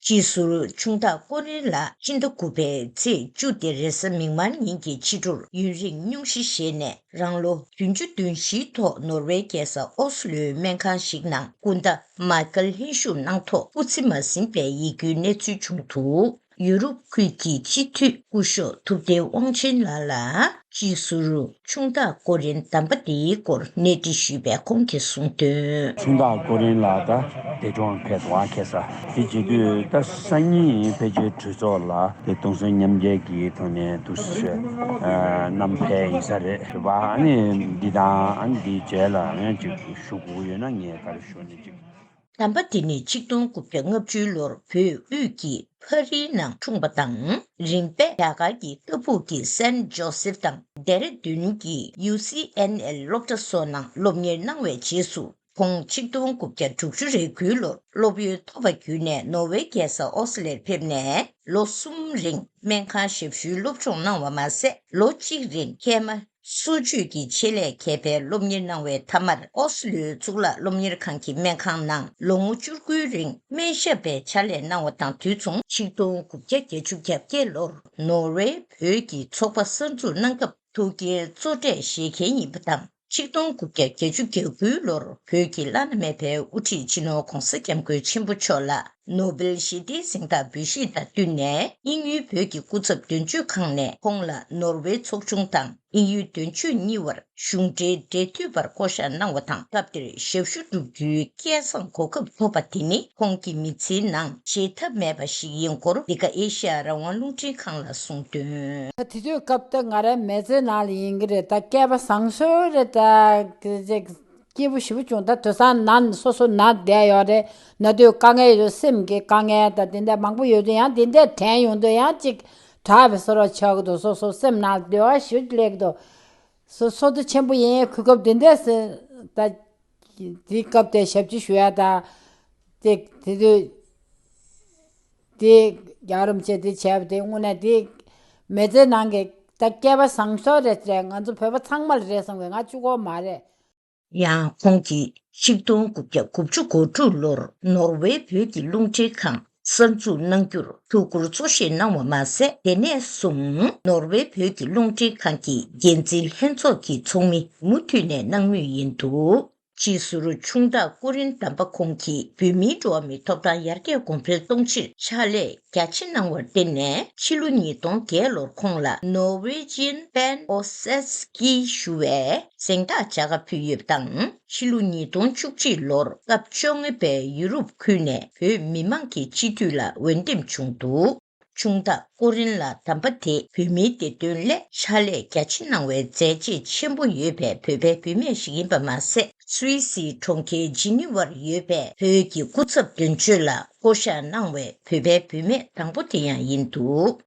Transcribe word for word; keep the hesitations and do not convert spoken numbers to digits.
སྤྱི་ཟུར་ཆུང་བདག་ཀོ་རིན་ལགས་ཕྱི་ཟླ་དགུ་པའི་ཚེས་བཅུ་སྟེ་རེས་གཟའ་མིག་དམར་ཉིན་གྱི་ཕྱི་དྲོར་ཡུན་རིང་སྙུང་གཞི་བཞེས་ནས་རང་ལོ་བདུན་ཅུ་དོན་བཞིའི་ཐོག་ནོར་ཝེ་རྒྱལ་ས་ཨོ་སི་ལོའི་སྨན་ཁང་ཞིག་ནང་སྐུ་ཟླ་མཱི་ཀལ་ལྷན་ཞུགས་གནང་ཐོག་སྐུ་ཚེ་མ་ཟིན་པའི་ཡིད་སྐྱོའི་གནས་ཚུལ་བྱུང་འདུག་ཡུ་རོབ་ཁུལ་གྱི་སྤྱི་འཐུས་སྐུ་ཞབས་ཐུབ་བསྟན་དབང་ཆེན་ལགས་ལ་སྤྱི་ཟུར་ཆུང་བདག་ཀོ་རིན་དམ་པ་དེའི་སྐོར་གནས་འདྲི་ཞུས་པས་ཁོང་གིས་གསུངས་དོན། ཆུང་བདག་ཀོ་རིན་ལགས་ད་འདས་གྲོངས་ཕེབས་འདུག་ཁ་སང་། དེ་བྱེད་དུས་ད་སང་ཉིན་ཕལ་ཆེར་གྲོས་ཚོགས་ལ་དེ་གདུང་སེམས་མཉམ་སྐྱེད་ཀྱི་ཐོག་ནས་འདུག་སེ་བསྣམས་ཕེབས་ཡིན་ས་རེད། རེད་པ། ཨ་ནི་འདི་དང་ཨ་ནི་འདིའི་རྗེས་ལ་ཡང་ཅིག་ཞུ་དགོས་ཡོད་ན་ངས་ག་རེ་ཞུ་ནས་ཅིག་དམ་པ་དེ་ནི་ཆིག་སྟོང་དགུ་བརྒྱ་ལྔ་བཅུའི་ལོར་བོད་དབུས་ཀྱི་ཕ་རིའི་ནང་འཁྲུངས་པ་དང་། རིམ་པས་རྒྱ་གར་གྱི་ཀ་སྦུག་གི་སན་ཇོ་སེབ་དང་ལྡེ་ར་ལྡུན་གྱི་ཡུ་སི་ཨེན་ཨེལ་སློབ་གྲྭ་སོགས་ནང་སློབ་གཉེར་གནང་བའི་རྗེས་སུ། ཁོང་ཆིག་སྟོང་དགུ་བརྒྱ་དྲུག་ཅུ་རེ་དགུའི་ལོར་སློབ་ཡོན་ཐོབ་པ་བརྒྱུད་ནས་ནོར་ཝེ་རྒྱལ་ས་ཨོ་སི་ལེར་ཕེབས་ནས་ལོ་གསུམ་རིང་སྨན་ཁང་ཞབས་ཞུའི་སློབ་སྦྱོང་གནང་བ་མ་ཟད། ལོ་གཅིག་རིང་སྐྱེས་མ་གསོ་བཅོས་ཀྱི་ཆེད་ལས་མཁས་པའི་སློབ་གཉེར་གནང་བའི་མཐའ་མར་ཨོ་སི་ལོའི་གཙུག་ལག་སློབ་གཉེར་ཁང་གི་སྨན་ཁང་ནང་ལོ་ངོ་བཅུ་དགུའི་རིང་སྨན་ཞབས་པའི་ཕྱག་ལས་གནང་བ་དང་དུས་མཚུངས་ཆིག་སྟོང་དགུ་བརྒྱ་བརྒྱད་ཅུ་གྱ་བརྒྱད་ལོར་ནོར་ཝེ་བོད་ཀྱི་ཚོགས་པ་གསར་འཛུགས་གནང་སྐབས་ཐུགས་འགན་གཙོ་གྲས་བཞེས་མཁན་ཡིན་པ་དང་། ཆིག་སྟོང་དགུ་བརྒྱ་བརྒྱད་ཅུ་གྱ་དགུའི་ལོར་བོད་ཀྱི་བླ་ན་མེད་པའི་དབུ་ཁྲིད་སྤྱི་ནོར་༧གོང་ས་༧སྐྱབས་མགོན་ཆེན་པོ་མཆོག་ལ་ནོ་སྦེལ་ཞི་བདེའི་གཟེངས་རྟགས་འབུལ་བཞེས་དང་བསྟུན་ནས། དབྱིན་ཡུལ་བོད་ཀྱི་སྐུ་ཚབ་དོན་གཅོད་ཁང་ནས་ཁོང་ལ་ནོར་ཝེ་ཚོགས་ཆུང་དང་དབྱིན་ཡུལ་དོན་གཅོད་གཉིས་བར་གཞུང་འབྲེལ་འབྲེལ་མཐུད་པར་བསྐོ་བཞག་གནང་བ་དང་། སྐབས་དེར་ཞབས་ཞུ་བསྒྲུབ་རྒྱུའི་སྐལ་བཟང་གོ་སྐབས་ཐོབ་པ་དེ་ནི་ཁོང་གི་མི་ཚེའི་ནང་བརྗེད་ཐབས་མེད་པ་ཞིག་ཡིན་སྐོར། འདི་ག་ཨེ་ཤ་ཡ་རང་དབང་རླུང་འཕྲིན་ཁང་ལ་གསུངས་དོན། ད་དེ་དུས་སྐབས་ད་ང་རའི་མི་ཚེའི་ནང་ལ་ཡིན་གྱི་རེད། ད་སྐལ་པ་བཟང་ཤོས་རེད། ད་དེ་ཅིག་སྐྱིད་པོ་ཞེ་པོ་བྱུང་། ད་དུས་སང་ན་སོ་སོ་ན་བསྡད་ཡོད་རེད། ན་དུས་དཀའ་ངལ་ཡོད། སེམས་ཀྱི་དཀའ་ངལ་ད་དེ་འདྲ་མང་པོ་ཡོད་དུས། ཡང་དེ་འདྲ་དྲན་ཡོང་དུས་ཡང་ཅིག་དྲག་པའི་བཟོ་འདྲ་ཆགས་ཀྱི་འདུག་སོ་སོ་སེམས་ནང་འདོད་པ་ཞེ་པོ་སླེབས་ཀྱི་འདུག་སོ་སོ་ཚོད་ཆེན་པོ་ཡིན། གོ་སྐབས་དེ་འདྲ་ཟེར་ད་དེའི་སྐབས་དེ་ཞབས་ཕྱི་ཞུ་ཡ་ད་དེ་དེ་དུས་དེ་རྒྱལ་བ་རིན་པོ་ཆེ་དེ་བྱས་པ་དེ་དངོས་གནས་དེ་མི་ཚེ་ནང་གི་ད་སྐལ་པ་བཟང་ཤོས་རེད་ཟེར། ང་ཚོ་བོད་པ་ཚང་མ་ལ་རེད་བསམ་གི། ང་གཅིག་པོ་མ་རེད། ཡང་ཁོང་གིས་ཆིག་སྟོང་དགུ་བརྒྱ་དགུ་བཅུ་གོ་དྲུག་ལོར་ནོར་ཝེ་བོད་ཀྱི་རླུང་འཕྲིན་ཁང་གསར་འཛུགས་གནང་རྒྱུར་ཐུགས་ཁུར་གཙོ་བཞེས་གནང་བ་མ་ཟད། དེ་ནས་བཟུང་ནོར་ཝེ་བོད་ཀྱི་རླུང་འཕྲིན་ཁང་གི་འགན་འཛིན་ལྷན་ཚོགས་ཀྱི་ཚོགས་མི་མུ་མཐུད་ནས་གནང་མུས་ཡིན་འདུག་སྤྱི་ཟུར་ཆུང་བདག་ཀུ་རིན་དམ་པ་ཁོང་གིས་བོད་མིའི་འགྲོ་བ་མིའི་ཐོབ་ཐང་ཡར་རྒྱས་གོང་འཕེལ་གཏོང་ཕྱིར་ཕྱག་ལས་རྒྱ་ཆེ་གནང་བར་བརྟེན་ནས། ཕྱི་ལོ་ཉིས་སྟོང་བརྒྱད་ལོར་ཁོང་ལ་Norwegian Pen Oseski ཞུ་བའི་གཟེངས་རྟགས་བྱ་དགའ་ཕུལ་ཡོད་པ་དང་། ཕྱི་ལོ་ཉིས་སྟོང་བཅུ་གཅིག་ལོར་སྐབས་བཅོ་ལྔ་པའི་ཡུ་རོབ་ཁུལ་ནས་བོད་མི་མང་གི་སྤྱི་འཐུས་ལ་འོས་འདེམས་བྱུང་འདུག་ཆུང་བདག་ཀོ་རིན་ལགས་དམ་པ་དེ་བོད་མིའི་བདེ་དོན་སླད་ཕྱག་ལས་རྒྱ་ཆེ་གནང་བའི་མཛད་རྗེས་ཆེན་པོ་ཡོད་པའི་བོད་པའི་བུད་མེད་ཞིག་ཡིན་པ་མ་ཟད། སུད་སིའི་གྲོང་ཁྱེར་ཇི་ནི་ཝར་ཡོད་པའི་བོད་ཀྱི་སྐུ་ཚབ་དོན་གཅོད་ལ་བསྐོ་བཞག་གནང་བའི་བོད་པའི་བུད་མེད་དང་པོ་དེ་ཡང་ཡིན་འདུག